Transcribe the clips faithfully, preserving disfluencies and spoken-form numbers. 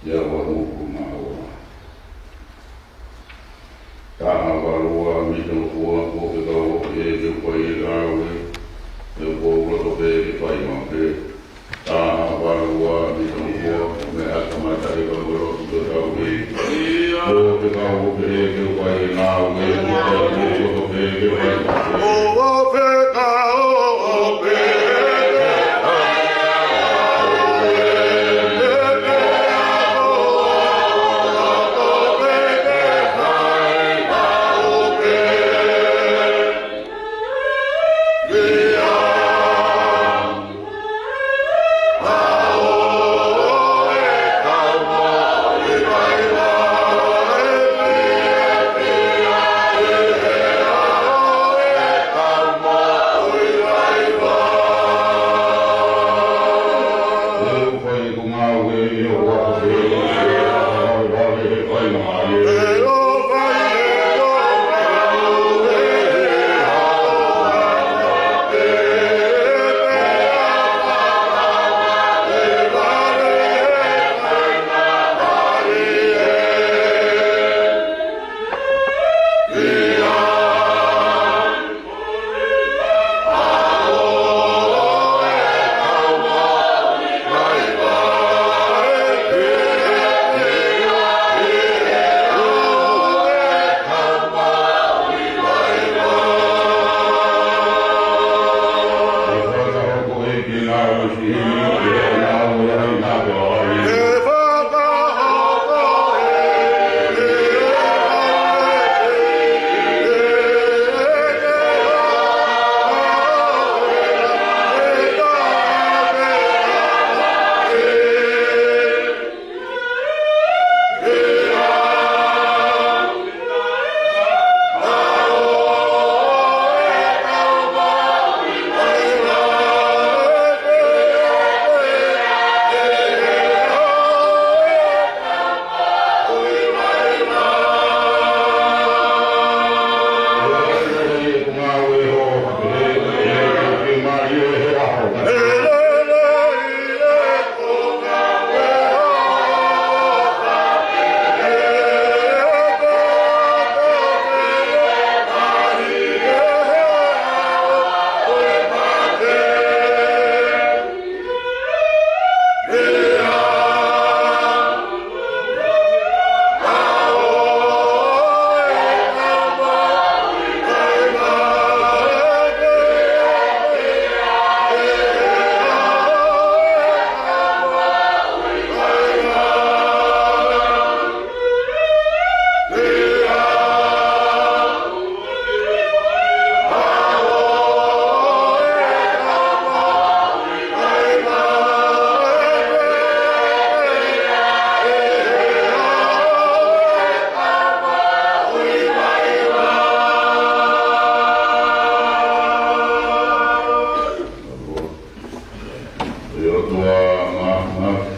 Ia ua muku maua. Taha valu ua mita fua, kuo ke kau ʻo pehē ke u fai e ngāue, he kuo u loto pē ke fai maʻu pē. Taha valu ua mita fua, meʻa kamata ʻi ka molo ki to tau pē. Kuo ke kau ʻo pehē ke u fai e ngāue, he kuo u loto pē ke fai maʻu pē. Ko e ʻOtua Māfimafi,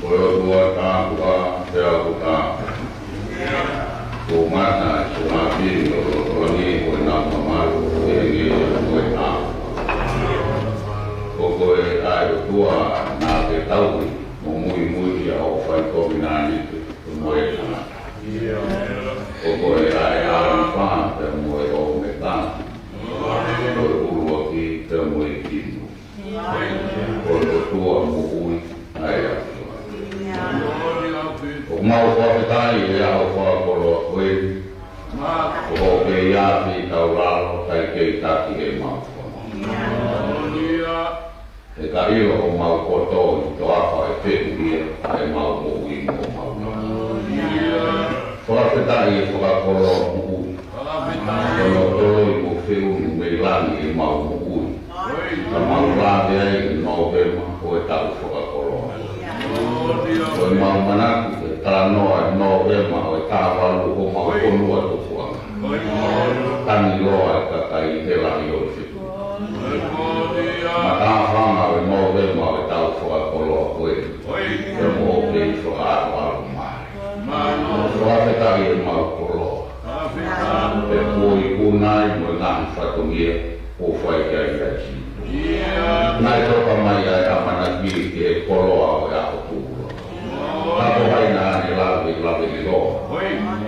ko e ʻOtua tāpuhā, pea ʻoku tāpuhā. Kuo ngata ʻa e tō ʻa e pini ʻo e loto langi, ko e nau mamalu, ʻo e ngē, ʻo e tāpuhā. Ko koe ʻa e ʻOtua naʻa ke tauhi mo muimui ʻi hoʻo faitoʻo ʻi he ʻaho ni, pea mo e tangata. Ko koe ʻa e ʻAlifa, pea mo e ʻOmeka. Ko e ʻuluaki, pea mo e kimuʻa. Ko e ʻOtua moʻui ʻa e ʻOtua. ʻOku mau fakafetaʻi he ʻaho fakakoloa ko eni. Ko hoʻo kei afe ʻi taulalo, kae kei taki ʻemau fononga. He ka ʻilo homau poto ʻi he toafa ʻe fehuʻia ʻa ʻemau moʻui mo homau loto. Fakafetaʻi he fakakoloa moʻui. Ko hono toloi mo feʻunu mei langi ʻemau moʻui. Ka mau lave ai ʻi Nōvema ko e taʻu fakakoloa. Ko ʻemau manatu ke talanoa ʻi Nōvema ʻo e taha valu ʻo homau fonua tupuʻanga. Tangi loa e kakai he lahi ʻo e fetuʻu. Matāfanga ʻo e Nōvema ʻo e taʻu fakakoloa ko eni. Pea mo hoʻo kei fakaʻaluʻalu mai. Fakafetaʻi ʻemau koloa. Pea kuo ikuna ai mo e ngaahi fatongia kuo fai ki ai ʻa Sīsū. Naʻe toka mai ʻa e ʻamanaki ki he koloa ʻo e ʻaho tuʻuloa.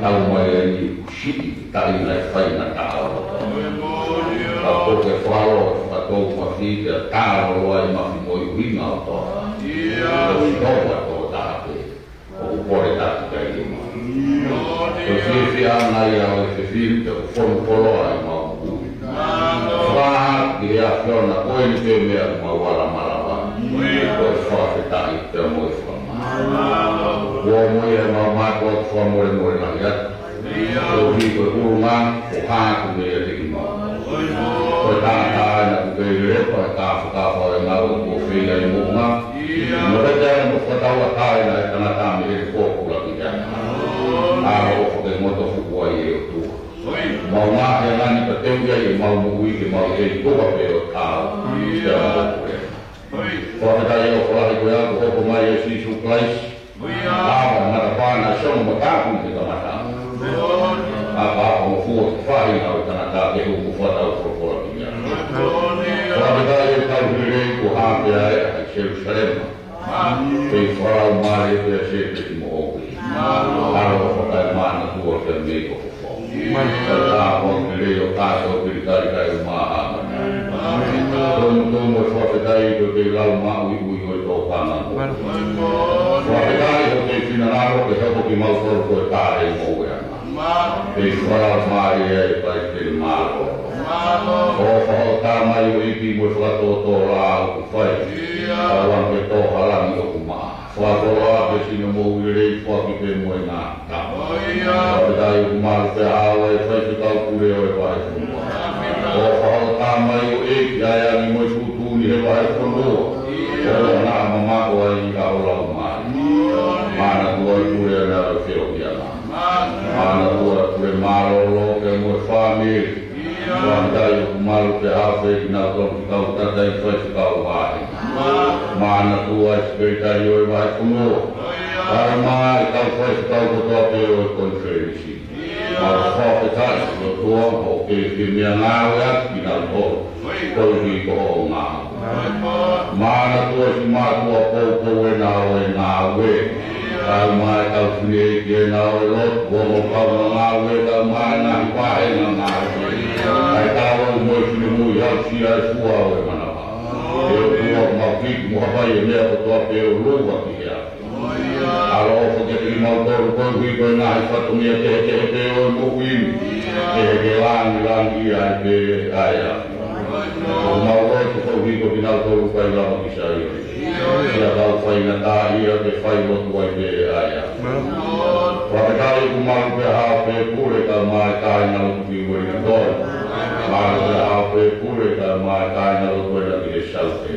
Tau mai ai ni kusi, taʻi nai faingataʻa ʻo. Ka ko ke falo, ka tau mafi, ke talo loa i mafi mo e ʻuhinga ʻo toa. Ko si toa toa taha pē, ʻoku pole taki kai e ma. Ko si e fia ngai au e fefil, ke fonu koloa e mau kui. Fā ki he ʻAfiona ko eni pē meʻa ʻoku mau ala malava. Ko e fakafetaʻi pea mo e fakamālō. Kuo ʻomai ʻe he mau mātuʻa fakamolemole lahi atu. Ko e hiko e kulunga, ko hā atu mei ʻiate kimau. Ko e tangata ena kuo kei lepa, e kāfakafa ʻo e ngāue kuo fai ʻi muʻa. Mo e tangata mo fakatauʻatāina e tangata mei he pōpula ki he anga. ʻAloʻofa ke ngoto fuku ai ʻe ʻOtua. Mau ngaahi ange ni ka teu ia ʻi mau moʻui ke mau kei tuha pē ʻo tau. Pea mau pule. Fakafetaʻi ʻofa lahi ko ia kuo hoko mai ʻa Sīsū Kalaisi. Lava matapā naʻe songo mataku he kamata. ʻApa ʻoku mo fua faʻahinga ʻo e tangata ke hū mo fakatau folofola ki ai. Fakafetaʻi ʻoku tau hilelei kuo hā pē ʻa e ʻa Selusalema. Pea fakalaumālie pea se peti mo ʻoku. ʻAloʻofa kae mānatua pea mei ko fofo. Kae tā kuo hilelei ʻo kātoa pili kali kae ʻumaʻā. Tonu tonu mo e fakafetaʻi ko e kei lau maʻu i ui ʻo e tōkanga mo. Fakafetaʻi ʻoku kei finangalo ke hoko kimautolu ko e tale mo e anga. Pea fakalaumālie e Palesiteni Mālōlō. ʻOfa ʻo Tamai ʻo e ʻEiki mo e fakatōtō la ʻoku fai. Tau ange tō halangi ʻoku maʻa. Fakakoloa pē sino moʻui lelei foaki pē mo e ngā. Fakafetaʻi ʻoku malu pea haʻu e faifekau pule ʻo e vahefonua. ʻOfa ʻo Tamai ʻo e ʻEiki ʻa e angi mo e tuʻutuʻuni he vahefonua. ʻOua naʻa mamaʻo ai ʻa ho Laumālie. Mānatua e pule ʻa e feohi ʻana. Mānatua e pule mālōlō pea mo e fāmili. Fakafetaʻi ʻoku malu pea haʻu pē kinautolu ki kau tata ʻi faifekau vahe. Mānatua e sekelitali ʻo e vahefonua. Kae ʻumaʻā e kau faifekau kotoa pē ʻo e konifelenisi. Mau fakafetaʻi ʻOtua ʻoku ke fie meʻangāue atu kinautolu. Koeʻuhi ko hoʻo ngāue. Mānatua siʻi mātuʻa poupou ʻena ʻo e ngāue. Kae ʻumaʻā e kau fineʻeiki ʻena ʻo e lotu, ʻo mo kau ngāue, kae ʻumaʻā e ngaahi vāhenga ngāue. Kae taau mo e finemui aʻusia e fua ʻo e manava. ʻE ʻOtua mau kiki mo hapai e meʻa kotoa pē ʻo luva ki he ʻAfiona. ʻAloʻofa kiate kimautolu koeʻuhi ko e ngaahi fatongia kehekehe pē ʻo e moʻui ni. Kehe ke langilangiʻia ai pē ʻa e ʻAfiona. ʻOku mau lotu koeʻuhi ko kinautolu ʻoku ʻikai lava ki Saione. Siʻa kau faingataʻaʻia ke fai lotu ai pē ʻa e ʻAfiona. Fakafetaʻi ʻoku malu pea haʻu pē pule kae ʻumaʻā e kāingalotu ki Uelingatoni. Malu pea haʻu pē pule kae ʻumaʻā e kāingalotu ʻena ki he Saute.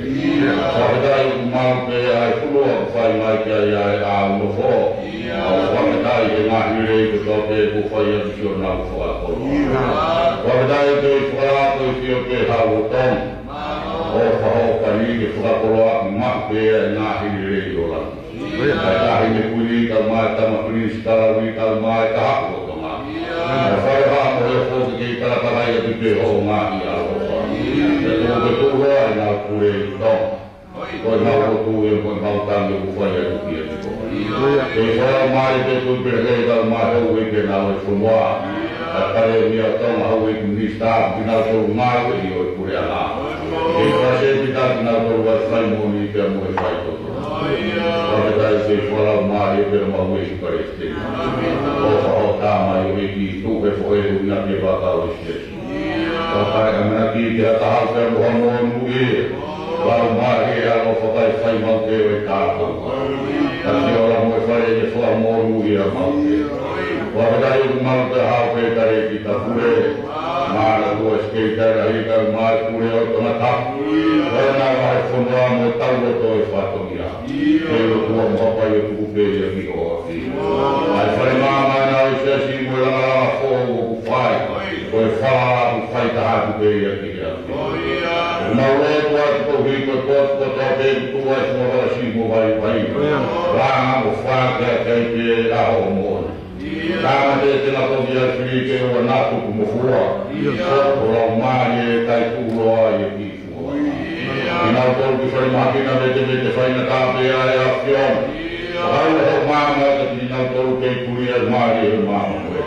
Fakafetaʻi ʻoku malu pē ʻa e fonua kuo fai mai ki ai ʻa e ʻaunofo. ʻOku fakafetaʻi he ngaahi lelei kotoa pē kuo fai ʻaki siʻonau fakakoloa. Fakafetaʻi ʻoku kei fakalato ʻi he fio pē hau ʻo Tonga. ʻOfa hoʻo pani ke fakakoloaʻaki maʻu pē ʻa e ngaahi lelei ʻo langi. ʻA e Taʻahine Kuini kae ʻumaʻā e Tama Pilinisi Kalauni kae ʻumaʻā e Tahaʻu ʻo Tonga. ʻA e Fale Vaʻa mo e Hoko ke kei kalakalaʻi atu pē hoʻo ngaahi ʻaloʻofa. Ke tuku ke tuʻuloa ʻenau pule ʻi Tonga. Ko e mau lotu ē, ko e mau tangi ʻoku fai atu kiate koe. Ke fakalaumālie pē Tuʻi Pelekē kae ʻumaʻā e houʻeiki ʻena ʻo e fonua. ʻA e Palēmia ʻo Tonga, houʻeiki minisitā, kinautolu ngāue ʻi he puleʻanga. Ke fakasēpita kinautolu ʻa e fai moʻoni pea mo e fai toto. Fakafetaʻi ke fakalaumālie pē homau ʻEiki Palesiteni. ʻOfa ʻo Tamai ʻo e ʻEiki, tuku e foʻi ʻuhinga ke fakakau e siasi. Kae ʻamanaki ke ʻatā haʻu pea mo ha monūʻia. Laumālie ʻaloʻofa kae fai maʻu pē ʻo e tāpuaki. Kae ʻoua mo e fale ke fakamonūʻia maʻu pē. Fakafetaʻi ʻoku malu pea haʻu pē Talēkita Pule. Mānatua e Sekelitali Lahi kae ʻumaʻā e pule ʻo Tongatapu. Ko ʻena vahefonua mo e tauloto e fatongia. Ke lotua mo hapai ʻo tuku pē ia ki ho ʻAfio. ʻA e fale maama ʻena ʻo e siasi mo e langalanga foʻou ʻoku fai. Ko e falala ʻoku fai taha atu pē ia ki he ʻAfio. ʻOku mau lotu atu koeʻuhi ko e potu kotoa pē ʻoku tuʻu ai e fuʻu vala siʻi mo vaivai. Langa mo fakakeakeaʻi pē ʻa hoʻo moʻoni. Tāmateʻi e tenga kovi ʻa e fili ke ʻoua naʻa tupu mo fua. Sopo laumālie kae tuʻuloa ʻa e kiʻi fua. Kinautolu ki falemahaki naʻa vetevete faingataʻa pē ʻa e ʻAfiona. Fakahū hoʻo maama kiate kinautolu ke Puli ʻa e mali ʻo e māmani.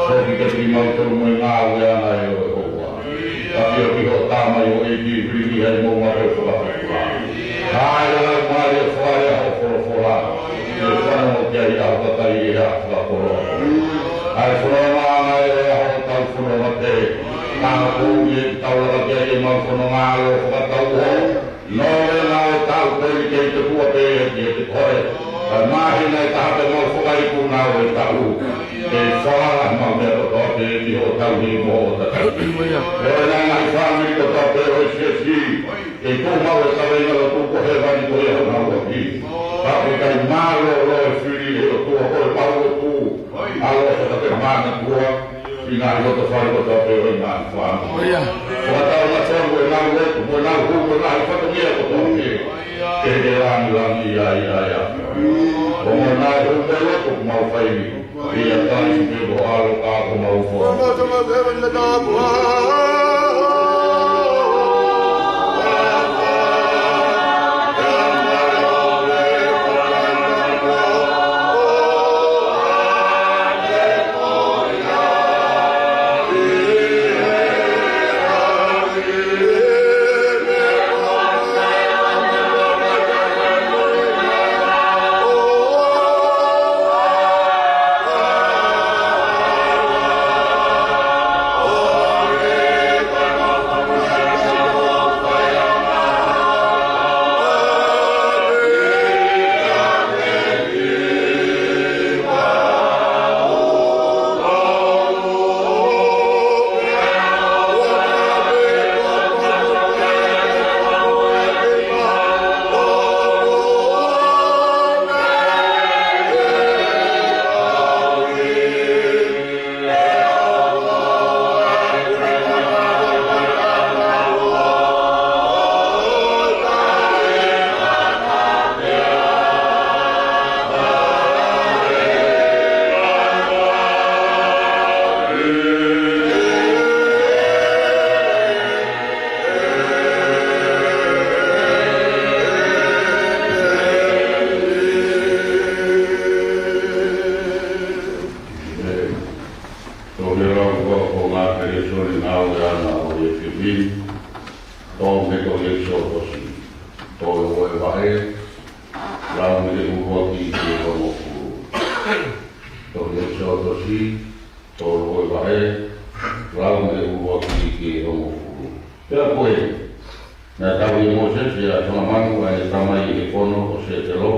Foki kiate kimautolu mo e ngāue ʻa e ʻOtua. Ka pio ki hoʻo tama ʻi ho ʻEiki Vilivi ʻi he moʻunga ko e fakapapula. ʻA e lau mali ʻo fale ʻa hoʻo folofola. ʻI he fanongo ki ai ʻa ho kakai ʻi he ʻaho fakakoloa. ʻA e fononga ʻa e ʻaho ʻo tau fononga pē. Ka ko e ʻuhi ʻe tau laka ki ai ʻemau fononga ʻo fakatau ho. Nō lena ʻo tau peli kei te kua pē ia ki he te koe. Ka māhina ʻe taha pē mau fakaiku nau e tau. Ke falala mau meʻa kotoa pē ki hoʻo tauhi mo hoʻo tataki. Ko e ngaahi fāmili kotoa pē ʻo e siasi. Ke tuku mau e kaveinga lotu ko hēvani ko ia honau ʻapi. Ka ko e kai mālōlō e fili ʻe ʻOtua ko e mau ʻOtua. ʻAlo ʻo fakake mana tua. ʻI he ngaahi loto fale kotoa pē ʻo e ngaahi fāmili. Fakatau na tonu ʻenau lotu, mo ʻenau hū, mo e ngaahi fatongia kotoa pē. Ke ke langilangiʻia ai, ai, ai. Ko mo nai hū mo e lotu mau fai ni. ʻIa Kalaisi pē ko ho ʻAlo ka ko homau Fakamoʻui. Tau lea lau ko e ngaahi lēsoni ngāue ʻa e ʻEfiopia. Tau mei he ʻEkisoto. Tolu ʻo e vahe, lau mei he ʻuluaki ki he hongofulu. Tau ʻEkisoto, tolu ʻo e vahe, lau mei he ʻuluaki ki he hongofulu. Pea ko eni, naʻe tauhi ʻe Mōsese ʻa Tonga Manu ʻa ʻene tamai ʻi he fono ʻo Sētelo,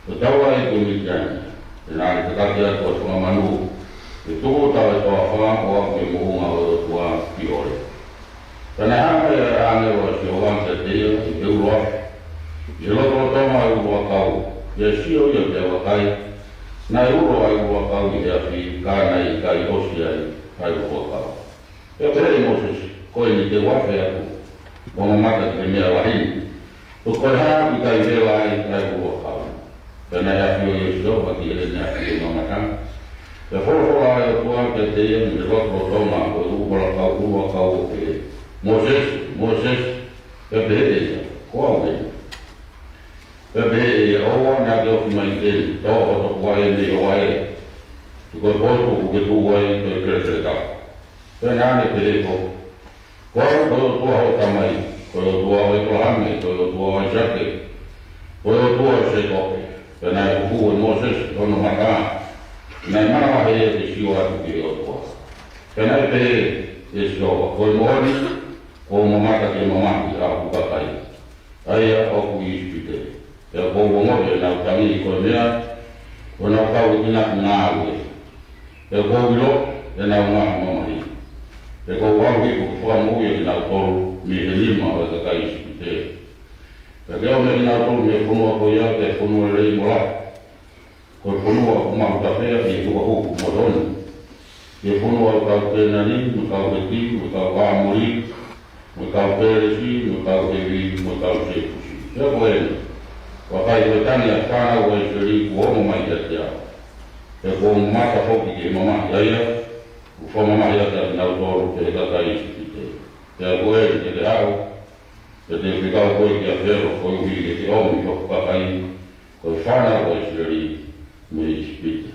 ʻo taulaʻeiki ʻo Mitiani. Pea naʻa ne tataki atu ʻa Tonga Manu, ʻi he tūʻuta ʻo e toafa ʻo aʻu ki he moʻunga ʻo e ʻOtua ʻi ʻoleva. Pea naʻe hā mai ʻa e ʻāngelo ʻa Sihova kiate ia ʻi he ulo afi, ʻi he lotolotonga ʻo e ʻuluʻakau, pea sio ia pea vakai, naʻe ulo ʻa e ʻuluʻakau ʻi he afi, ka naʻe ʻikai ʻosi ai ʻa e ʻuluʻakau. Pea pehē ʻe Mōsese, Ko eni te u afe atu, ʻo mamata ki he meʻa lahi ni, ko e hā ʻoku ʻikai vela ai ʻa e ʻuluʻakau? Pea naʻe ʻafioʻi ʻe Sihova ki heʻene ʻafio mamata, pea folofola ʻa e ʻOtua kiate ia mei he lotolotonga ʻo e ʻuluʻakau, ʻuluʻakau ʻo pehē, Mōsese, Mōsese, pea pehē ʻe ia, Ko au eni. Pea pehē ʻe ia, ʻOua naʻa ke ofi mai ki heni, toʻo ho topuvaʻe mei ho vaʻe, he ko e potu ʻoku ke tuʻu ai ko e kelekele tapu. Pea naʻa ne pehē, Ko, ko au ko e ʻOtua hoʻo tamai, ko e ʻOtua ʻo ʻĒpalahame, ko e ʻOtua ʻo ʻAisake, ko e ʻOtua ʻo Sēkope. Pea naʻe huhu ʻe Mōsese hono mata, naʻe manavahē ia ke sio atu ki he ʻOtua. Pea naʻe pehē ʻe Sihova, Ko e moʻoni, kuo u mamata ki he mamahi ʻa hoku kakai, ʻa ia ʻoku ʻi ʻIsipite. Pea kuo u ongoʻi ʻenau tangi ko e meʻa, ko ʻenau kau ʻi he ngaahi ngāue. Pea kuo u ʻilo ʻenau ngaahi mamahi. Pea kuo u ʻalu hifo ke fakamoʻui ʻa kinautolu mei he nima ʻo e kakai ʻIsipite. Pea ke ʻomi ʻa kinautolu mei he fonua ko ia ki he fonua lelei mo lahi, ko e fonua ʻoku mahuta pea ʻi he huʻahuhu mo e tōnounou, ki he fonua ʻo e kau Kēnani, mo e kau Heti, mo e kau ʻAmoli, mo e kau Pēlesi, mo e kau Hivi, mo e kau Sēpusi. Pea ko eni, vakai, ko e tangi ʻa e fānau ʻa ʻIsileli kuo ongo mai kiate au. Pea kuo u mamata foki ki he mamahi ʻa ia kuo fakamamahiʻaki ʻa kinautolu ki he kakai ʻIsipite. Pea ko eni, te ke haʻu, pea te u fekau koe kia Felo, koeʻuhi ke ke ʻomi hoku kakai, ko e fānau ʻa ʻIsileli, mei ʻIsipite.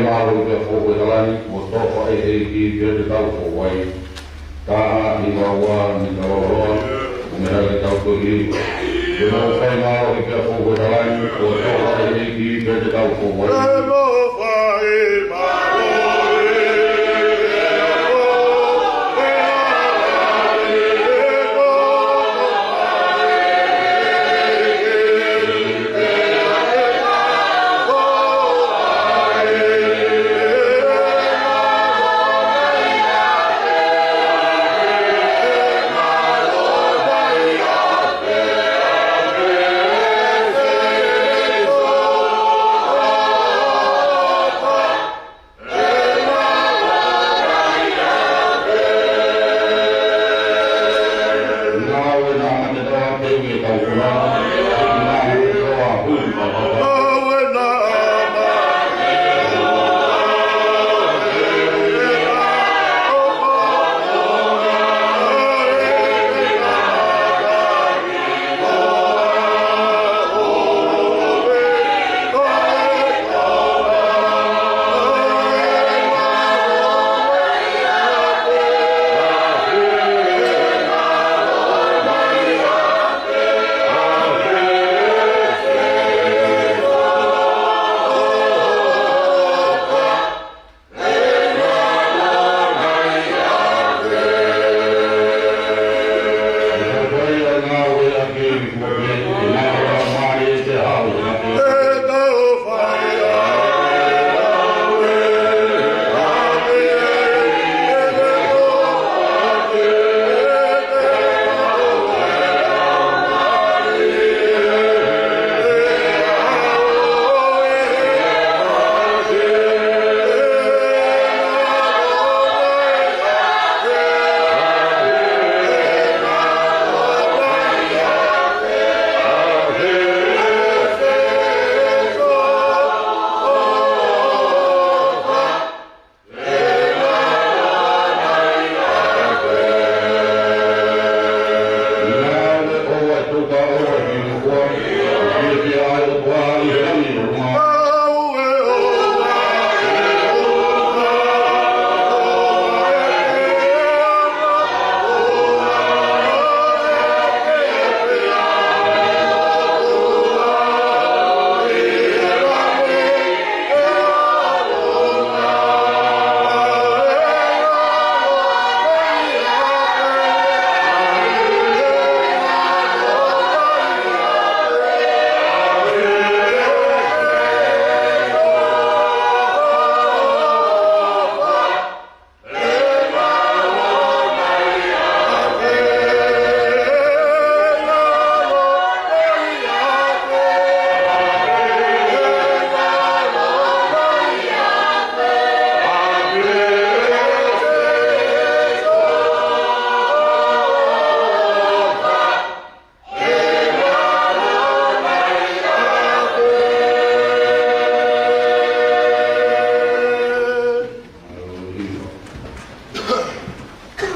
Mālō ki he foʻi ʻekalani, ʻo tofa ʻe he ʻEiki pea te tau foʻi ai. Taha, hiva, ua, ni ka loloa, ʻo me hake tau tohi. Ke mau fai mālō ki he foʻi ʻekalani, ʻo tofa ʻe he ʻEiki pea te tau foʻi ai.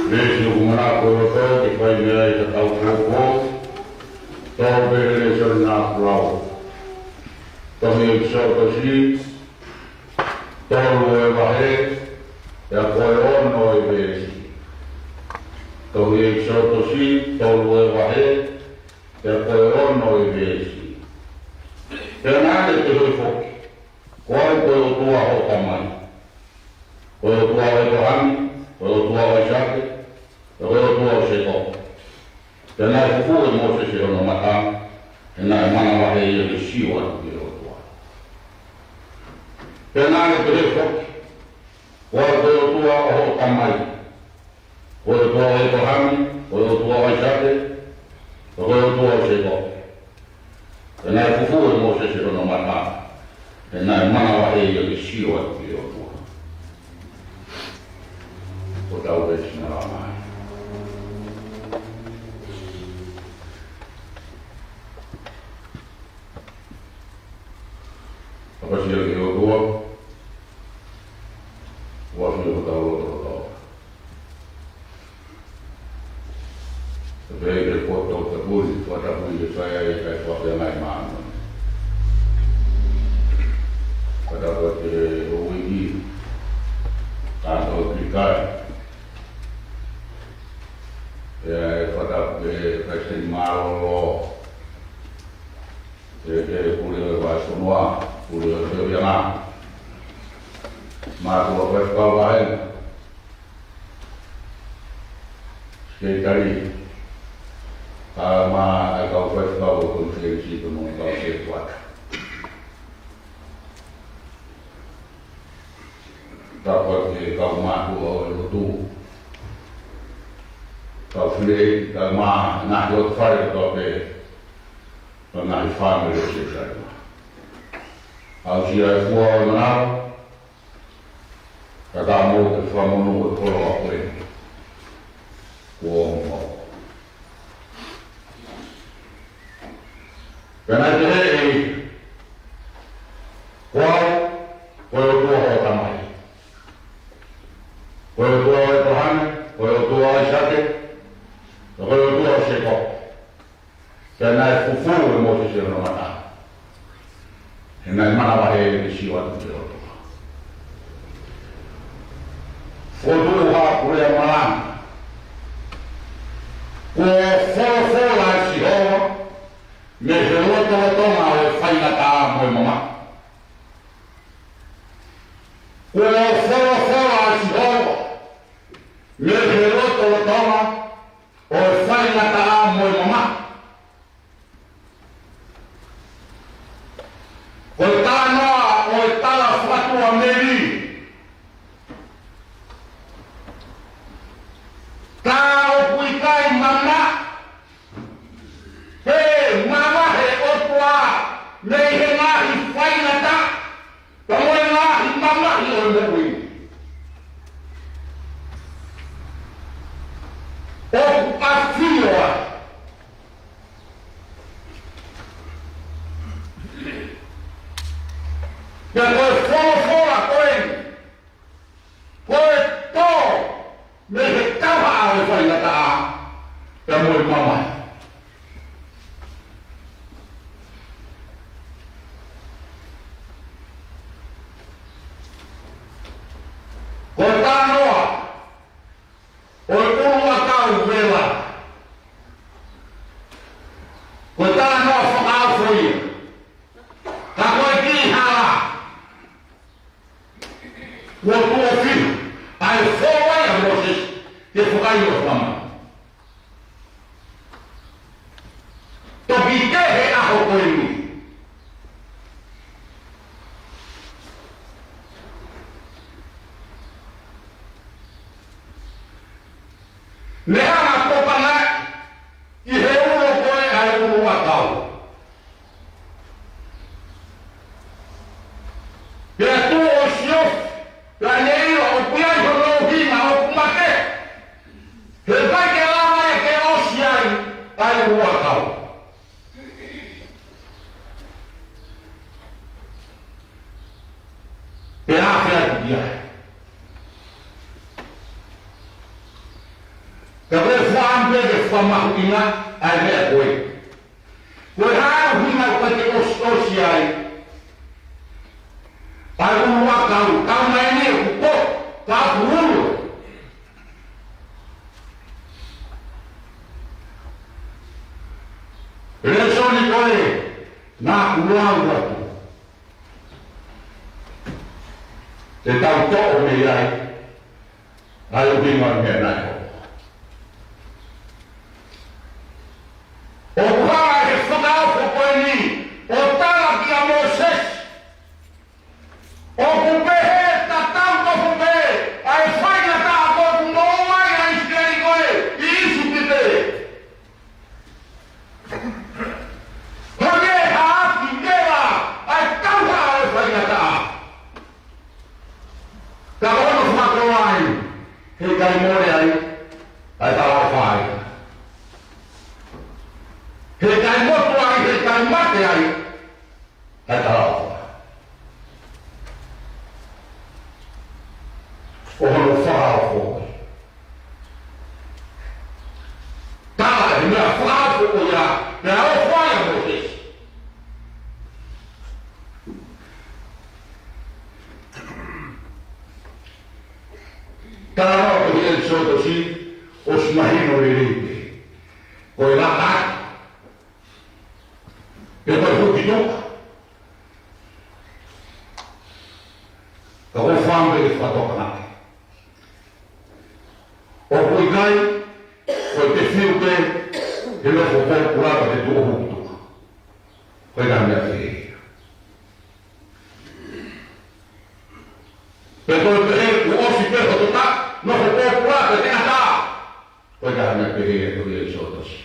Lēsoni ʻoku manako ʻo tau ke fai mei ai ʻetau fōfō. Tau pehē lēsoni naʻa ku lau. Tohi ʻEkisoto, tolu ʻo e vahe, pea ko e ono ʻo e veesi. Tohi ʻEkisoto, tolu ʻo e vahe, pea ko e ono ʻo e veesi. Pea naʻa ne pehē foki, Ko au ko e ʻOtua hoʻo tamai, ko e ʻOtua ʻo ʻĒpalahame, ko e ʻOtua ʻo ʻAisake, ko e ʻOtua ʻo Sēkope. Pea naʻe fufū ʻe Mōsese hono mata, he naʻe manavahē ia ke sio atu ki he ʻOtua. Pea naʻa ne pehē foki, Ko au ko e ʻOtua ʻo hoʻo tamai, ko e ʻOtua ʻo ʻĒpalahame, ko e ʻOtua ʻo ʻAisake, ko e ʻOtua ʻo Sēkope. Pea naʻe fufū ʻe Mōsese hono mata, he naʻe manavahē ia ke sio atu ki he ʻOtua. Ko ʻetau veesi malama. Pea sio ki he ʻOtua, ʻoku ʻafio ʻi hotau loto kotoa. Pea ʻi he poto ʻo e puli, fakatapui ʻe Saia ʻa e kakai fakapeangai māʻoniʻoni. Fakatapui ʻe he uike Mātuʻa Faifekau Vahega, Sekelitali, kae ʻumaʻā e kau faifekau ʻo e konifelenisi pea mo e kau sētuata. Tapu ki he kau mātuʻa ʻo e lotu, kau fili, kau mā, ngaahi lotu fale kotoa pē, mo e ngaahi fāmili ʻo Selusalema. Aʻusia e fua ʻo e manava, kae ʻatā moʻoku e fakamonū ʻo e koloa ko eni kuo ʻomi maʻaku. Pea naʻe pehē ʻe ia, Ko au, ko e ʻOtua hoʻo tamai, ko e ʻOtua ʻo ʻĒpalahame, ko e ʻOtua ʻo ʻAisake, ko e ʻOtua ʻo Sēkope. Pea naʻe fufū ʻe Mōsese hono mata, he naʻe manavahē ke sio atu ki he ʻOtua. Fotu ha pule a malanga. Kuo folofola ʻa Sihova mei he lotolotonga ʻo e faingataʻa mo e mamahi. Kuo folofola ʻa Sihova mei he lotolotonga ʻo e faingataʻa mo e mamahi. Ko e talanoa ʻo e tala fakatua meli. Tā ʻoku ʻikai mamahi pe mavahe e ʻOtua mei he ngaahi faingataʻa pea mo e ngaahi mamahi ʻo e moʻui. ʻOku ʻafio ai. Pea ko e folofola ko eni, ko e tō mei he tauhaʻa ʻo e faingataʻa pea mo e mamahi. Ko e talanoa ʻo e ʻuluʻakau vela. Ko e talanoa fakaofo ia. Ka ko e kiʻi hala kuo tuʻo fiha ʻa e folofola ʻa Mōsese ke fakaʻilo ʻa e fāmili. Toki kehe ʻa e ʻaho ko eni. Ne hanga ʻo tokanga ʻi he ulo ko ē ʻa e ʻuluʻakau. Pea tuʻu ʻo siofi, pea ne ʻilo ʻoku ʻi ai hono ʻuhinga ʻoku mate, he ʻikai ke lava ia ke ʻosi ai ʻa e ʻuluʻakau. Pea afe atu ki ai. Ka ko e fua ʻamu pē ke fakamahuʻinga ʻa e meʻa ko ē. Ko e hā e ʻuhinga ʻoku ʻikai ke ʻosiʻosi ai ʻa e ʻuluʻakau, tau mai ni ʻoku ko, ka ʻoku ulo. Lēsoni ko ē naʻa ku lau atu. Te tau toʻo mei ai ʻa e ʻuhinga ʻo e meʻa naʻe hoko. ʻOku hanga ʻe he fakaofo ko eni ʻo tala kia Mōsese, ʻoku pehē tatau tofu pē ʻa e faingataʻa ko ē ʻoku maʻu ai ʻa ʻIsileli ko ē ʻi ʻIsipite. Hangē ha ʻapi vela ʻa e tauhaʻa ʻo e faingataʻa. Ka ʻoku fakakoloa ai, heʻikai mole ai ʻa e talaʻofa ia. Heʻikai motu ai, heʻikai mate ai ʻa e talaʻofa. ʻO hono fakaofo. Tala e meʻa fakaofo ko ia, meʻa ʻoku fai ʻa Mōsese. Tala ko e ʻEkisoto, ʻosi mahino lelei pē. Ko e laka atu. Pea ko e huki toka. Ka ko e fāmili ke fakatokangaʻi. ʻOku ʻikai ko e te fiu pē he nofo pōpula pea te tuʻu ʻo hū ki tuʻa. Ko e ngaahi meʻa pehē ia. Pe ko e pehē kuo ʻosi pē hoto taʻu, nofo pōpula pea te ʻatā. Ko e ngaahi meʻa pehē ia ʻa e tohi ʻEkisotosi.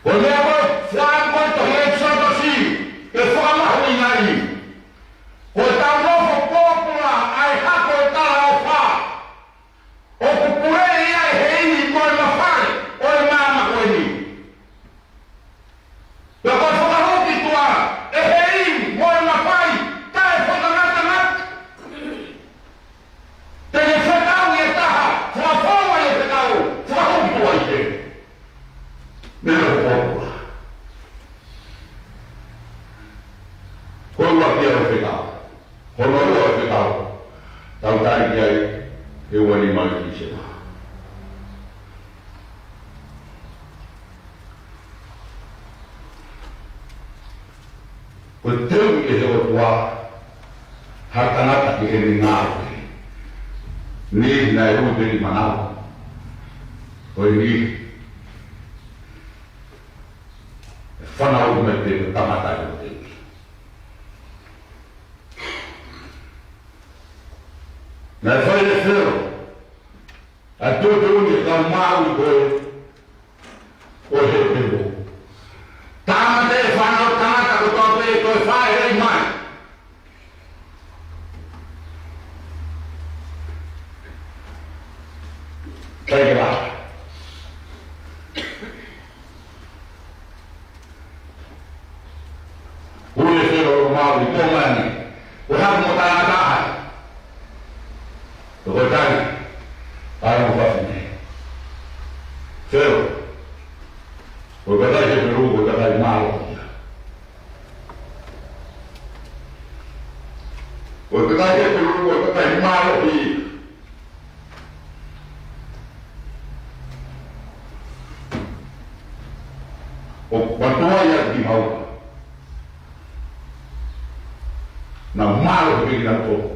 Ko e meʻa ko e fakaʻamu ko e tohi ʻEkisotosi ke fakamahuʻingaʻi. Ko ʻetau nofo pōpula ʻa e hako ʻo e talaʻofa. ʻOku puleʻi ia ʻe he ʻili mo e mafai ʻo e maama ko eni. Pea ko e fakahoko ki tuʻa ʻe he ʻili mo e mafai taʻefakangatangata. Te ne fekau ʻi he taha, fakafou ʻa e fekau, fakahoko ki tuʻa ʻi he. Meʻa ko e pōpula. Ko e ua pē ʻa e fekau. Hono ua ʻa e fekau. Tau tali ki ai he ua nima ʻo Tīsema. Ko e teuʻi ʻe he ʻOtua ha tangata ki heʻene ngāue. Ni naʻe ui pē ʻi manava. Ko e ni. ʻE fanauʻi mai pē ko e tangata ʻe teuʻi. Naʻe fai ʻe Felo ʻa e tuʻutuʻuni ʻa e kau Māori ko ē ʻo e Hepelū. Tāmateʻi e fānau tangata kotoa pē ʻe toe fāʻeleʻi mai. Kai ke laka. Hū ʻe Felo ʻo Māori, ko mai ni. Ko e hā mo tangata ai. Ko e tali, ʻa e mo fafine. Felo. Ko e kakai Hepelū, ko e kakai mālohi ia. Ko e kakai Hepelū, ko e kakai mālohi ia. ʻOku pātoa ia ki maua. Naʻa mālohi pē kinautolu.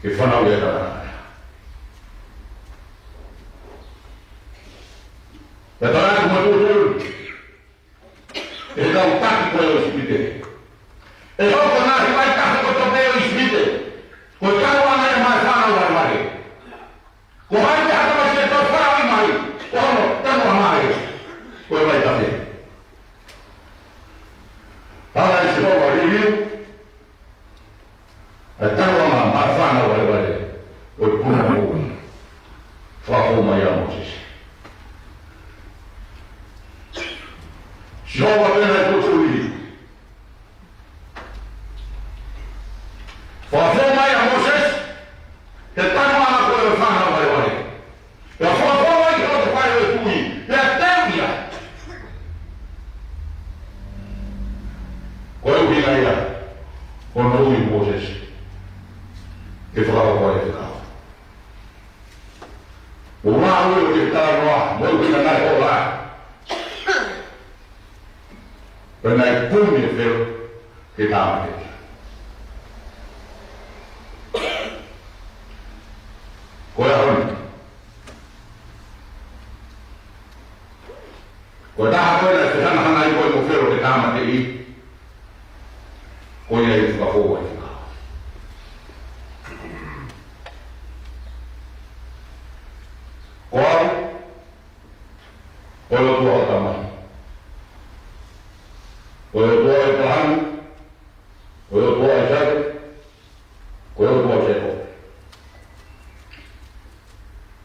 Ke fanauʻi ʻa e tangata. Pea tala atu mo tuʻutuʻuni. ʻE kau taki ko ē ʻo ʻIsipite. ʻE hoko e ngaahi vaitafe kotoa pē ʻo ʻIsipite ko e tanuʻanga ʻa e maʻu fānau valevale. Ko hai te hata mai ke toe fanauʻi mai, ko hono tanuʻanga ē. Ko e vaitafe. Tala ʻe Sihova liliu. ʻA e tanuʻanga maʻu fānau valevale ʻo e puna moʻui. Fakafou mai ʻa Mōsese. Sihova pē naʻe tuʻutuʻuni. Fakafou mai ʻa Mōsese, he tanuʻanga ko ē ʻo e fānau valevale. Pea fakafou ai ki hono fale ʻo e tuʻi, pea teuʻi ia. Ko e ʻuhinga ia hono ui ʻe Mōsese ke fakahoko ai e fekau. ʻO ngāue ʻo e talanoa, mo e ʻuhinga naʻe hola. Pea naʻe kumi ʻe Felo ke tāmateʻi. Ko e ʻaho ni. Ko e taha ko ē naʻe fehangahangai ko ē mo Felo ke tāmateʻi. Ko ia ʻe fakafou ai e fekau. Ko au, ko e ʻOtua ʻo e tamai. Ko e ʻOtua ʻo ʻĒpalahame, ko e ʻOtua ʻo ʻAisake, ko e ʻOtua ʻo Sēkope.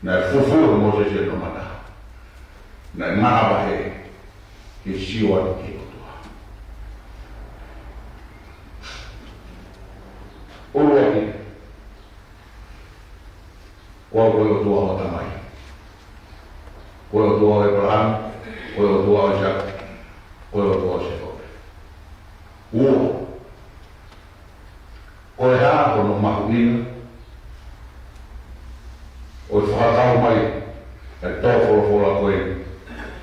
Naʻe fufulu ʻe Mōsese hono mata. Naʻe manavahē ke sio atu ki he ʻOtua. ʻUluaki, ko au ko e ʻOtua ʻo ho tamai. Ko e ʻOtua ʻo ʻĒpalahame, ko e ʻOtua ʻo ʻAisake, ko e ʻOtua ʻo Sēkope. Ua, ko e hā hono mahuʻinga ʻo e fakakau mai ʻa e tō folofola ko ē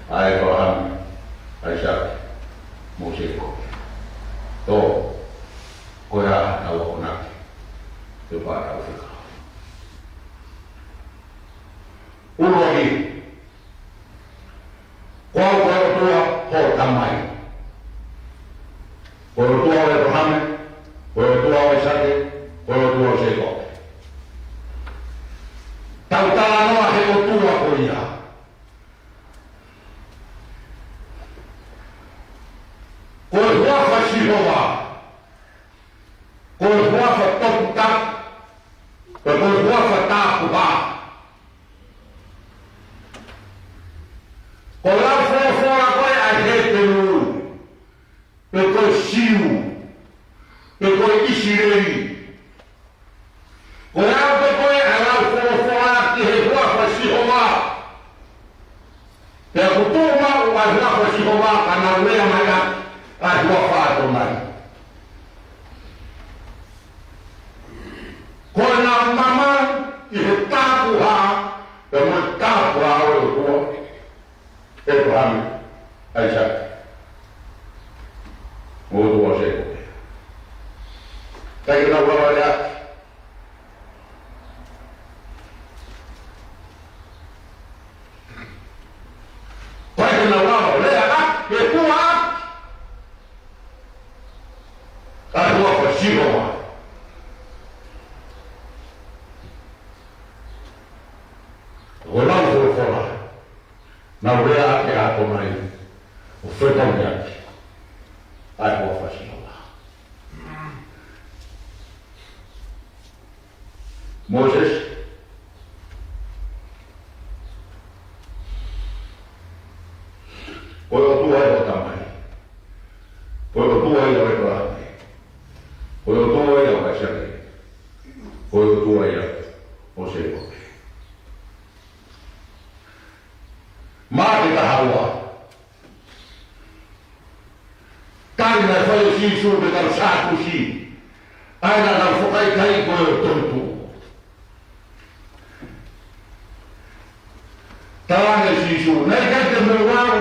ʻa ʻĒpalahame, ʻAisake, mo Sēkope. Tō Te u fakaʻau fekau. ʻUluaki, ko au ko e ʻOtua ho tamai. Ko e ʻOtua ʻo ʻĒpalahame, ko e ʻOtua ʻo ʻAisake, ko e ʻOtua ʻo Sēkope. Tau talanoa he ʻOtua ko ia. Ko e huafa Sihova, ko e huafa toputapu, pe ko e huafa tāpuhā. Ko e lau folofola ko ē ʻa e Hepelū, pe ko e Siu, pe ko e ʻIsileli. Ko e lau pē ko ē ʻa e lau folofola ki he huafa Sihova. Pea kuo tuʻu maʻu ʻa e huafa Sihova ka nau lea mai ʻaki ʻa e huafa ʻAtonai. Ko ʻenau mamau ʻi he tāpuhā, pea mo e tāpuhā ʻo e ʻOtua ʻo ʻĒpalahame, ʻAisake, mo e ʻOtua ʻo Sēkope. ʻIkai ke nau lava lea ʻaki. ʻIkai ke nau lava lea ʻaki, ke kua ʻaki ʻa e huafa Sihova. Ko e lau folofola, nau lea ʻaki ʻa e ʻAtonai, ʻo fetaulaki ʻa e huafa Sihova. Mōsese, ko e ʻOtua ia ho tamai. Ko e ʻOtua ia ʻo ʻĒpalahame. Ko e ʻOtua ia ʻo ʻAisake. Ko e ʻOtua ia ʻo Sēkope. Maʻake taha ua. Tali naʻe fai ʻe Sīsū ki he kau Sātusi, ʻa ia naʻa nau fakaʻikaiʻi ko e toetuʻu. Talaange ʻe Sīsū, naʻe ʻikai te mou lau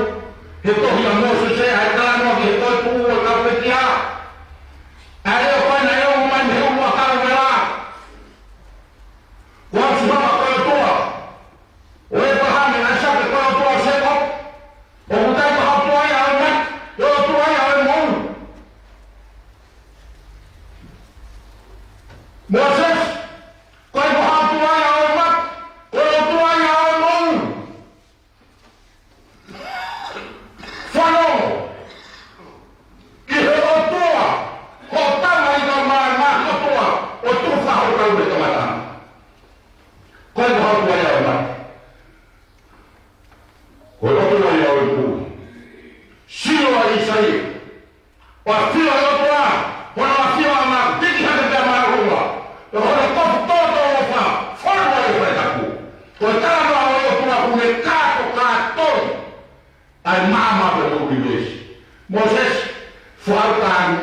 he tohi ʻa Mōsese ʻa e talanoa ki he toetuʻu ʻo e kau pekia, ʻa e leʻo ko ē naʻe ongo mai mei he ʻulu ʻa Kalumelā, ko au Sihova ko e ʻOtua ʻo ʻĒpalahame, ʻAisake, ko e ʻOtua ʻo Sēkope. ʻOku ʻikai ko ha ʻotua ia ʻo e mate, ko e ʻOtua ia ʻo e moʻui. Mōsese, ʻikai ko ha ʻotua ia ʻo e mate, ko e ʻOtua ia ʻo e moʻui. Fanongo ki he ʻOtua ho tamai, ka ma na ʻOtua ʻo tuʻu fakahotau mei he kamataʻanga. ʻIkai ko ha ʻotua ia ʻo e mate, ko e ʻOtua ia ʻo e moʻui. Sio ʻa ʻĪsaia, ʻo ʻafio ʻa e ʻOtua, hono ʻafio ʻa e maʻu, tiki hake pea māʻolunga, ʻo hono kofu tōtōʻofa, fonu ʻa e fai tapu. Ko e talanoa ʻo e ʻOtua ʻoku ne kāto kātoa ʻa e maama pea mo e ʻunivēsi. Mōsese, fakaʻuta ange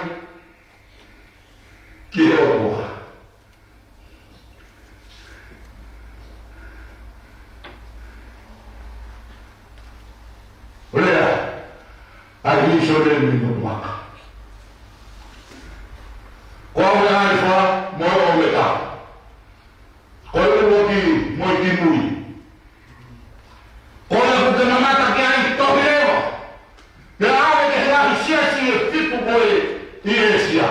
ki he ʻOtua. Lea ʻa e ʻIsileli mei motuʻa. Ko au ʻa e ʻAlifa mo e ʻOmeka. Ko e ʻuluaki mo e kimui. Ko ia ʻoku ke mamata ki ai, tohi leva. Pea ʻave ki he ngaahi siasi ʻe fitu ko ē ʻi ʻĒsia.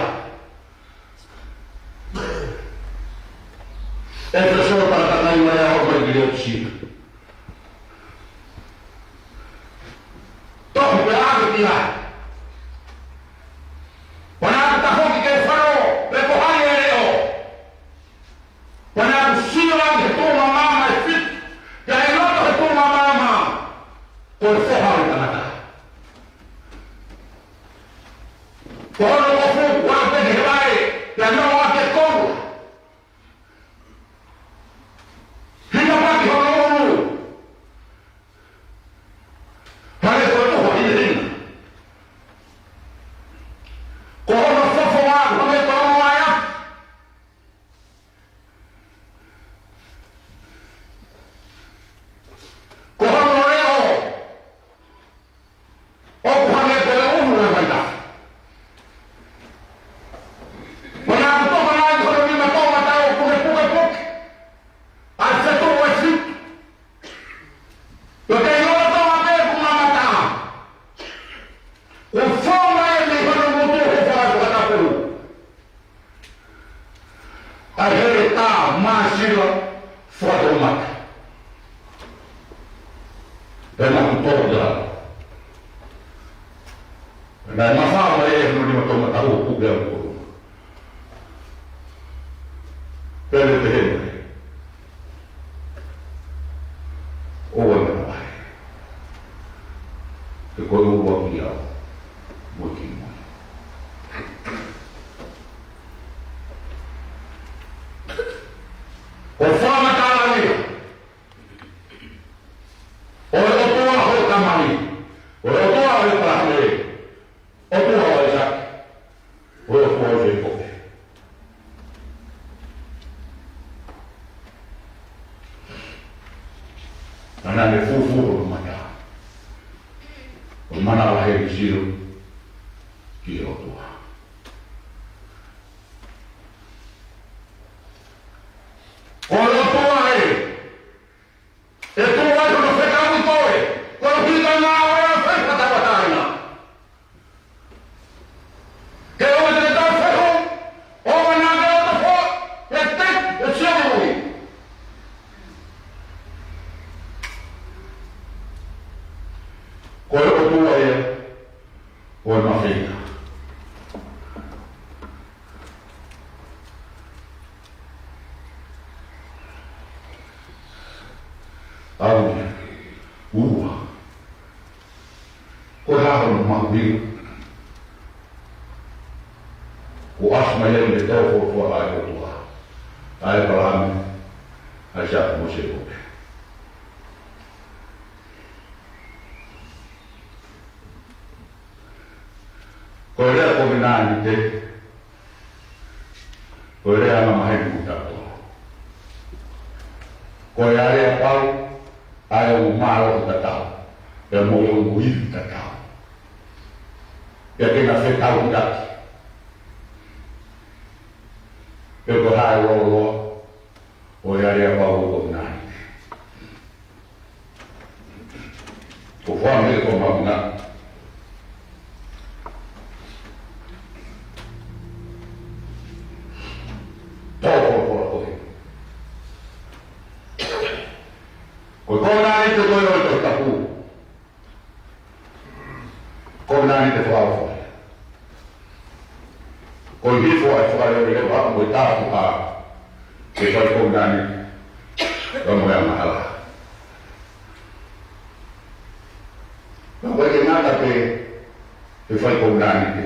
ʻEfesō, talanoa mai ʻa e ʻOtua ki Leotisia. Tohi pea ʻave ki ai. Pea naʻa ku tafoki ki he fale, pe ko hai ʻa e leʻo. Pea naʻa ku sio ʻi he tuʻunga maama ʻe fitu, pea ʻi loto he tuʻunga maama, ko e Foha ʻo e tangata. Ko hono kofu, ʻoku ʻalu pē ki he vaʻe, pea nonga ke koula. Hinga paki hono ʻulu, hangē ko e ʻuha hinehina. Ko hono fofonga, hangē ko e ʻulu ʻa e afi. Ko hono leʻo, ʻoku hangē ko e ʻulu ʻa e vaitafe. Pea naʻa ku Fakatoumata. Pea naʻa ku tō ia. Naʻe mafao mai e hono nima toumata ʻo puke au ko. Pea ne pehē mai, ʻoua naʻa vahe. He ko e ʻuluaki au mo e kimui. Ko e fakamatala ia ʻo e ʻOtua ʻo e tamai, ʻo e ʻOtua ʻo ʻĒpalahame, ʻOtua ʻo ʻAisake, ʻo e ʻOtua ʻo Sēkope. Naʻa ne fufū hono mata, ʻo manavahē ʻi Silo ki he ʻOtua. Ko e ʻOtua ē, ʻe tuʻu ai hono fekau ʻi koe, ko e hika ngāue ʻa e fai fakatauʻatāina. Ke ʻoua te ke tau fehuʻi, ʻoua naʻa ke ʻoto foʻi, ʻe te, ʻe sio ki mui. Ko e ʻOtua ia ʻo e mafeina. ʻAu ia, ua. Ko e hā hono mahuʻinga ʻo ʻasi mai ai ʻi he tō folofola ʻa e ʻOtua, ʻa ʻĒpalahame, ʻAisake mo Sēkope. Ko e lea kovinānite, ko e lea angamaheni mo kitautolu. Ko e aleapau ʻa e ongo mālohi tatau, pea mo e ongo ivi tatau. Pea ke na fetauhiʻaki. Pea ko e hā e lōloa ʻo e aleapau ʻo e kovinānite? Ko e fā meʻa ʻoku ou mahuʻingaʻia. Tau folofola ko ē. Ko e kovinānite ko ē ʻo e Tohi Tapu, kovinānite fakaofo. Ko e hifo ʻa e fakaleleva mo e tāpuhā ke fai kovinānite, ka mo e angahala. Naʻe ʻikai ke ngata pē he fai kovinānite,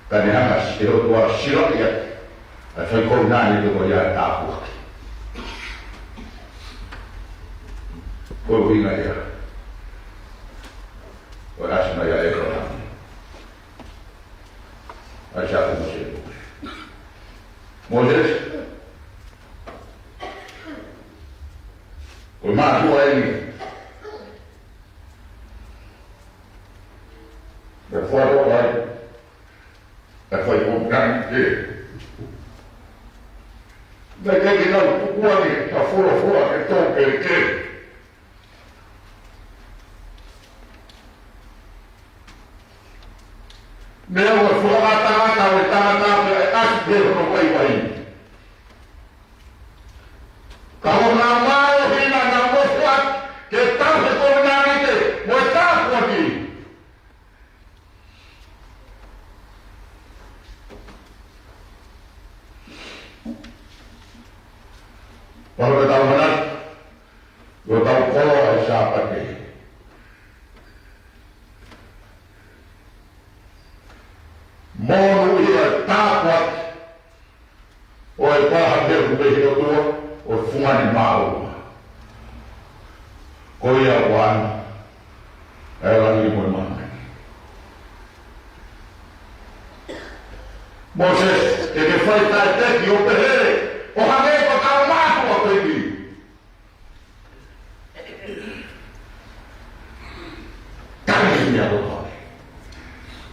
ka ne hanga ʻe he ʻOtua ʻo silaʻi ʻa e fai kovinānite ko ia ʻo tāpuaki. Ko e ʻuhinga ia ʻo e ʻasi mai ʻa ʻĒpalahame, ʻAisake mo Sēkope. Mōsese, ko e mātuʻa eni. Naʻe fai ʻo fai, naʻe fai kovinānite. Naʻe ʻikai ke nau tuku ange ha folofola ke tō kelekele. Naʻe ʻoua ʻe fakatātā ʻa e tangata pea ʻe ʻasi pē hono vaivai. Ka ko honau mālohi naʻa nau nofo atu ke tauhi e kovinānite mo e tāpuaki. Pea ʻoku tau manatu, ʻoku tau koloa he Sāpate, monūʻia e tāpuaki ʻo e pāha meʻa kuo pehē ʻe he ʻOtua ʻo e fungani māʻolunga. Ko ia ʻoku ʻana ʻa e langi mo e māmani. Mōsese, ke ke fai taʻeteki ʻo pehē, ʻo hangē ko e kau mātuʻa ko eni. Ka ne ia ko koe.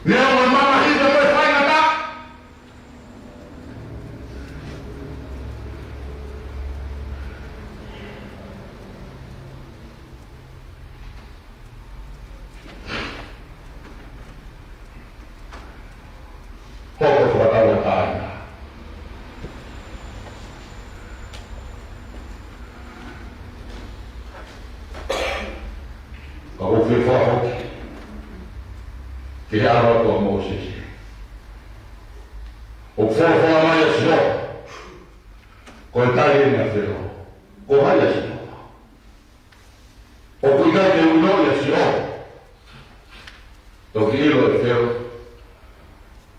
Neongo e mamahi pea mo e faingataʻa. Hoko fakatauʻatāina. Mōsese. ʻOku folofola mai ʻa Sihova, ko e tali eni ʻa Felo, ko hai ʻa Sihova? ʻOku ʻikai ke ʻilo ʻia Sihova. Toki ʻilo ʻe Felo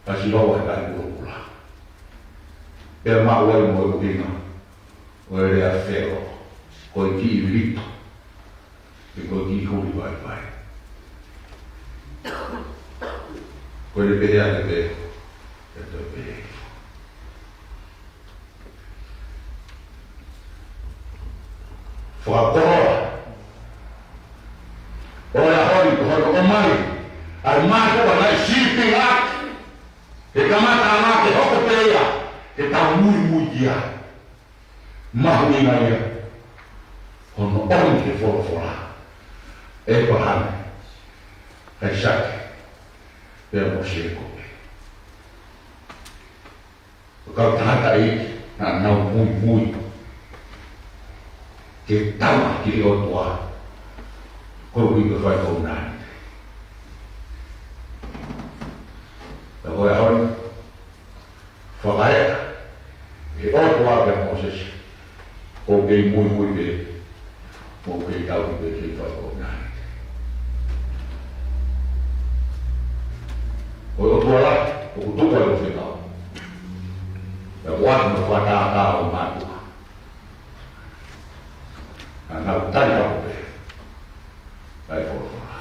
ʻa Sihova he kai pulopula. Pea maʻu ai mo e ʻuhinga ʻo e lea ʻa Felo, ko e kiʻi lito, pe ko e kiʻi huli vaivai. Ko e pehē ake pē, ʻe toe pehē. Fakakoloa ʻo e ʻaho ni ko hono ʻomai ʻa e mātuʻa naʻe sīpinga ʻaki, ke kamata ʻana ke hoko pē ia ke tau muimui ki ai. Mahuʻinga ia hono ʻomi he folofola ʻe ʻĒpalahame, ʻAisake, pea mo Sēkope. Ko e kau tangataʻeiki naʻa nau muimui ke tauhi ki he ʻOtua, koeʻuhi ko e fai kovinānite. Pea ko e ʻaho ni, fakaeʻa ʻe he ʻOtua kia Mōsese, ʻoku kei muimui pē, ʻoku kei tauhi pē ki he fai kovinānite. Ko e ʻOtua lahi ʻoku tuku ai ʻo fekau. Pea ʻoku ʻoatu mo e fakatātā ʻo e mātuʻa. Naʻa nau tali hake pē ʻa e folofola.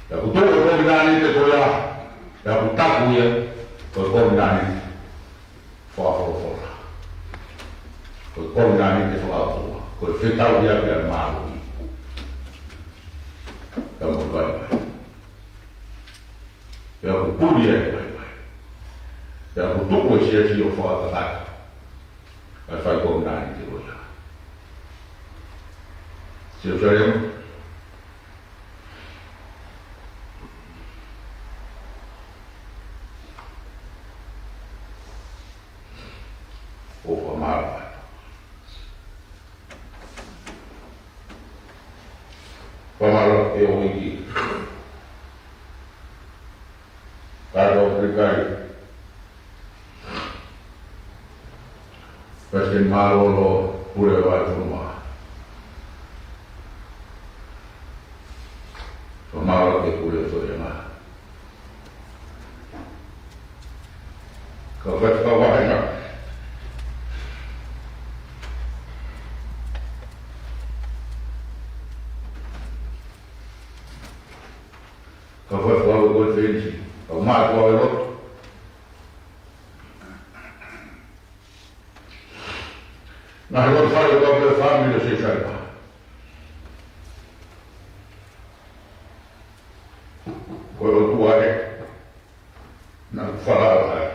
Pea ʻoku tuku e kovinānite ko ia, pea ʻoku taku ia ko e kovinānite fakafolofola. Ko e kovinānite fakaʻotua. Ko e fetauʻi ʻa e mālohi. Ka mo e vaivai. Pea ʻoku puli ai e vaivai. Pea ʻoku tuku e siasi ʻo fakakakato ʻa e fai kovinānite ko ia. Selusalema, ʻo fakamālō atu. Fakamālō ʻEiki. Kātaki ʻEiki. Palesiteni Mālōlō, Pule Vahefonua. Fakamālō ki he Pule Soʻoianga. Kau faifekau vāhenga. Kau faifekau konifelenisi. Kau mātuʻa ʻo e lotu. Ngaahi loto fale ʻo e kau fāmili ʻo Selusalema. Ko e ʻOtua ē naʻa ku falala ai.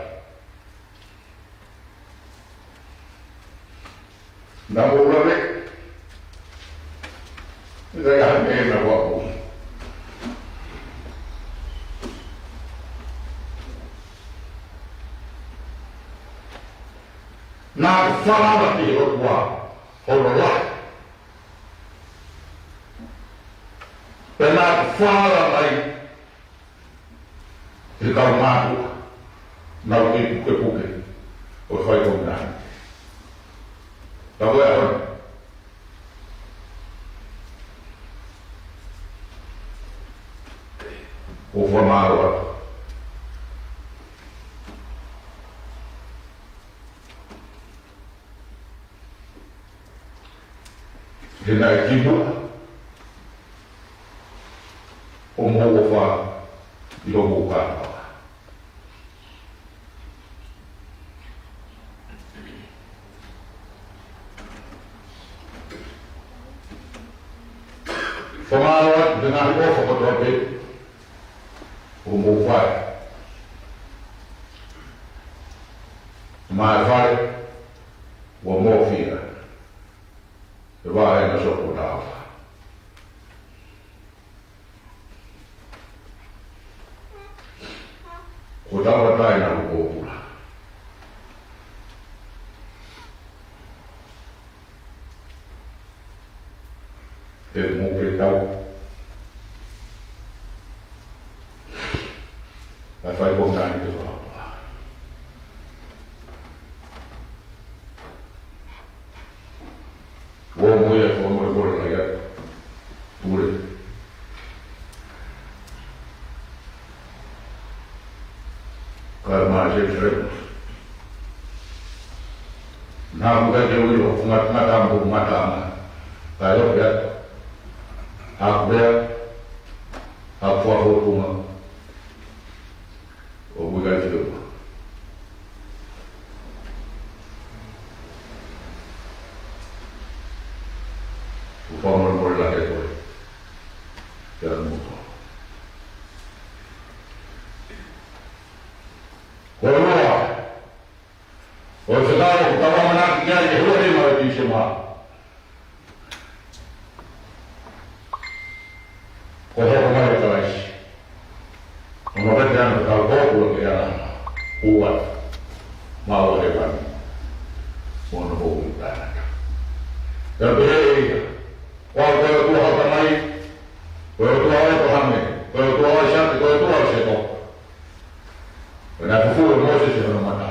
Naʻa ku lave, ʻikai ha meʻa naʻa ku ʻai. Naʻa ku falala ki he ʻOtua hono lahi. Pea naʻa ku falala mai ki he kau mātuʻa, naʻa nau kei pukepuke ʻo fai kovinānite. Ka ko e ʻaho ni, ʻoku ou fakamālō atu. He naʻe kimuʻa hoʻomou ʻofa ʻi hoʻomou kātoa. Fakamālō atu he ngaahi ʻofa kotoa pē ʻoku mou fai maʻa e fale ʻoku mou fia. He vāhenga Sokotava. Ko e tauʻatāina ʻoku pōpula. He mou ke tau. Ua mo ia ko mo ko la ia. Pule. Ka ma se se. Na ku ka te ui lo, ngata, ngata, ngata. Ka lo ia. Ha ku ia. Ha ku a ho tunga. ʻOku ʻikai te u. ʻOku fakamolemole lahi atu. Pea mo. Ko e ua. Ko e fekau, ʻoku tau ʻamanaki ki ai, ʻi he ua nima ʻo Tīsema. Ko e hoko mai ʻo Kalaisi. ʻO ma pete ana tau kōpua ke ana. Ua. Maʻu ʻa hēvani. Mo hono hou ʻi taʻengata. Pea pehē ʻe ia. Ko au ko e ʻOtua ʻo Tamai. Ko e ʻOtua ʻo ʻĒpalahame. Ko e ʻOtua ʻo ʻAisake. Ko e ʻOtua ʻo Sēkope. Ko ʻene fufū ʻe Mōsese hono mata.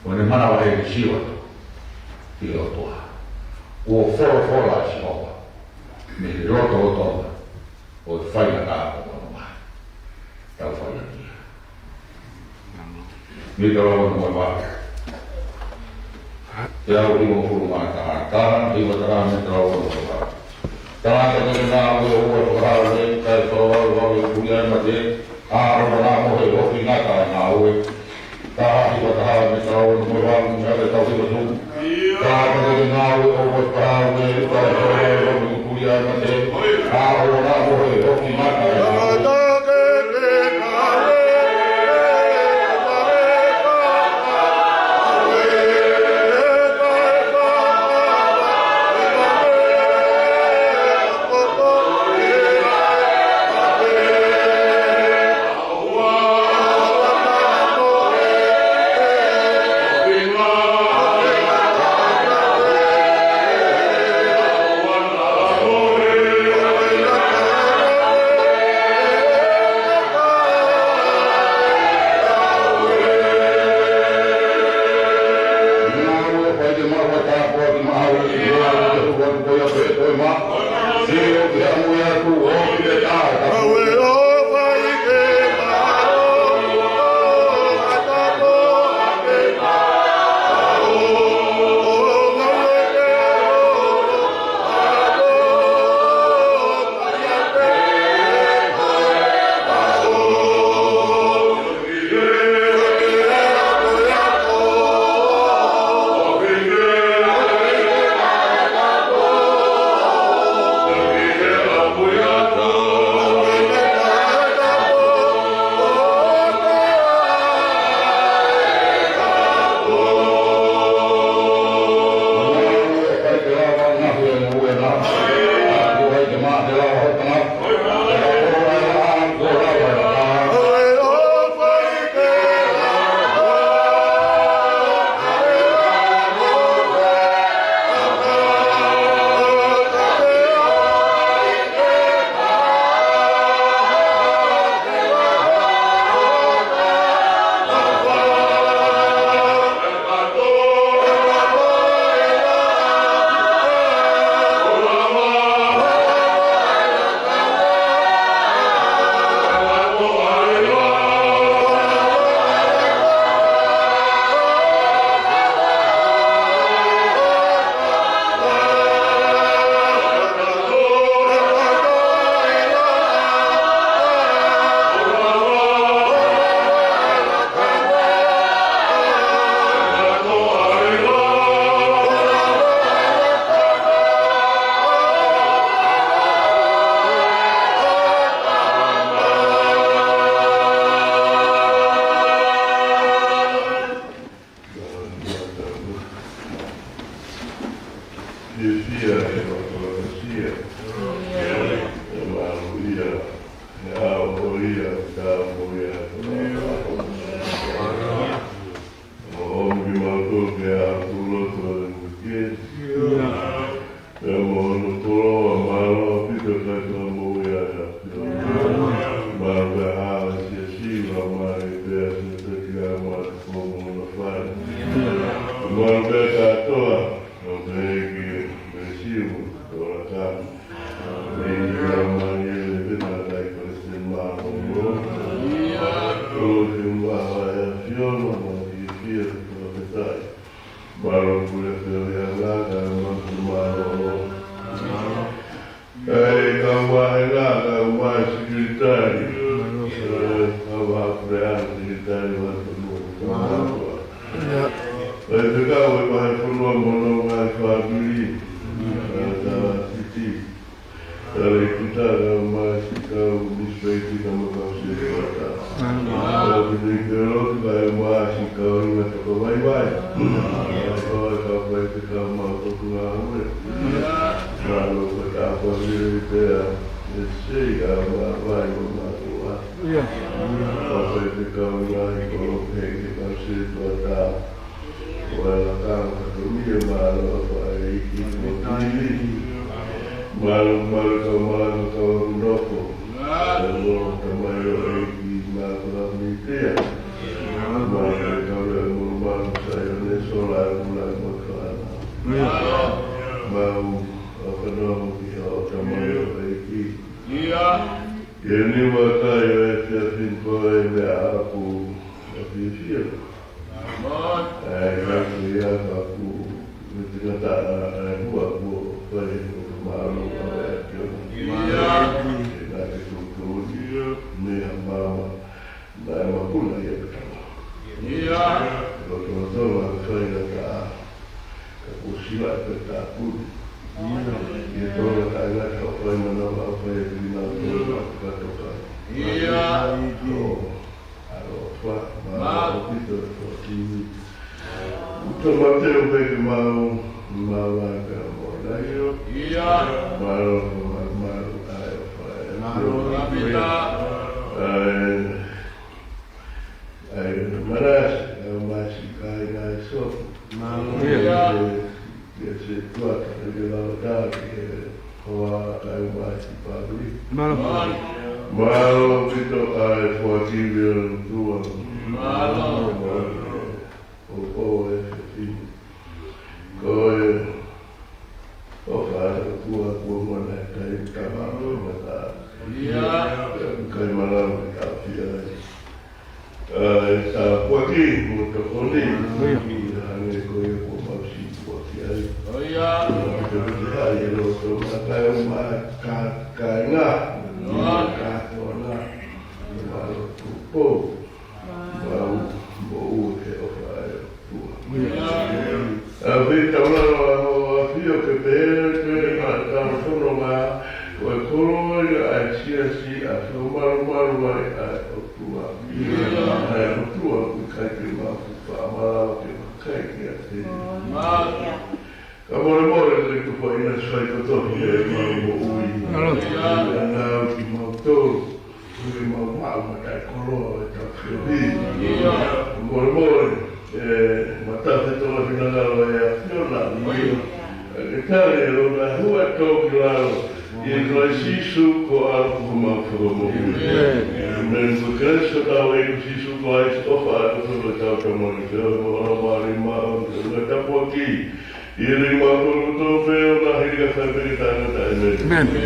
ʻO ne manavahē ki Sihova, ki he ʻOtua. Kuo folofola ʻa Sihova, mei he lotolotonga ʻo e faingataʻa ʻo hono mā. Tau fai atu ia. Mika ono mo e valu. Teau hivangofulu mā taha, taha, hiva taha, Mika ono mo e valu. Tangata ko ē naʻe ngāue ʻo ua fakahā ʻe he kakai ʻe toko valu valu ʻi Kulia ʻi mate, ʻa ʻAlo naʻa mohe ʻi he hoki ngata ʻa e ngāue. Taha hiva taha Mika ono mo e valu, Mika tau hiva tumu. Tangata ko ē naʻe ngāue ʻo ua fakahā ʻe he kakai ʻe toko valu valu ʻi Kulia ʻi mate, ʻa ʻAlo naʻa mohe ʻi he hoki ngata ʻa e ngāue. Pea se peti a ma ko mo na fai. Ma pe ka toa, no pe ki me siu, toa ka. Me ki a ma ni le pe ka kai ko se ma ko mo. Ko te ma ha e afio, ma ma ki fia, ko te tai. Mālō pule pea anga ka ma mālō. Kae kau mai ʻa e ngaahi kau mai sekelitali. Kau mai pule ʻa e sekelitali ʻo e fonua. Kae fekau ʻa e ngaahi fonua mo hono ngaahi fāmili. Kae tala titi. Tala ikuta kau mai si kau mispeiti kau mai kau sekelitali. Kau tini kelo kau mai si kau inga toko vaivai. Kau kau fai pē kau mau toku ngāue. Mālō ko e tāpuaki lelei pea ʻe sei ʻa e māvae ʻo mātuʻa. Ia. Ka fai pē kau ngaahi kolope ke kau se tuata. Ko e lakanga ka ko mia mālō ʻa e ʻEiki ko tini. Mālō, mālō ka mālō ka noko. Mālō ka mai ʻo e ʻEiki mālō ka mitea. Mālō ka lea mo mālō sa ia ne sola e mula e makana. Mālō. Mau ʻofa noa mo ki he ʻOtua mai ʻo e ʻEiki. Ia. Ia ni wa kai ʻo e fiafin ko e meʻa ʻaku ʻa fiafia. ʻAi ka ke ia ka ku me te ngata ʻa e hua kuo fai ko ka mālō ʻa e ake. Ia. Ke na ke tō tō ni me ha māma. Naʻe makuna ia ka tama. Ia. Ko tō tō ma ka fai ngata. Ka kuo sila e peta puni. Ia. Ia tō la ka ngata ʻo fai mana ʻo fai e pina ʻo tō la ka toka. Ia. ʻO ʻaloʻofa, mālō ʻaupito e foaki. Uta mate o peke mau, mau ai pea mo nai. Ia. Mālō, mālō, mālō, ʻai ʻofa. Mālō, ʻaupito. ʻAi, ʻai, manasi, ʻai, masi, kai, ngai, sofu. Mālō. Ia. Ia se tuata, ia ke lau tā, ke hoa, kai, masi, pāpuli. Mālō. Mālō ʻaupito ʻa e foaki via tua. Mālō. Mālō. ʻO, ʻo e fefine. Ko e ʻofa ʻa e ʻOtua kuo mana e kai tama ʻo mata. Ia. Kai malau ke ka fia ai. ʻA e tāpuaki mo tokoni. Ia. Ia hangē ko ia kuo mau siʻi puaki ai. Ia. Ia, ke te hai e loto ma kai o ma ka, kai ngā. Ia. Ka tona. Ia, mālō tupou. Mau moʻua ke ʻofa ʻa e ʻOtua. ʻA e taulalo ʻa hoʻo ʻafio ke pehē ki he ngaahi tau fononga, ko e koloa ia ʻa e siasi ʻa e fakamalumalu ai ʻa e ʻOtua. ʻA e ʻOtua ʻoku ʻikai ke mau faʻa malava ke vakai kiate ia. Ka molemole ke tuku ʻa e ʻinasi faitotohi ʻemau moʻui. ʻAna ʻo kimautolu. Ke mau maʻu mataʻikoloa ʻo e tau feohi. Molemole, ʻe, matafe toka finangalo ʻa e ʻAfiona. Ke tali ʻe lona hua tō ki lalo. ʻIa Kalaisi Sīsū ko e ʻAlo ko homau Fakamoʻui. ʻĒmeni. Ko Kalaisi ko hotau ʻEiki ko Sīsū Kalaisi, ʻofa ʻa e ʻOtua ko hotau Tamai, feohi mo e Laumālie Māʻoniʻoni, ko e tāpuaki ʻi he lima kolo tō pē ʻo ka hili ka fai pē ke tangata. ʻĒmeni. ʻĒmeni.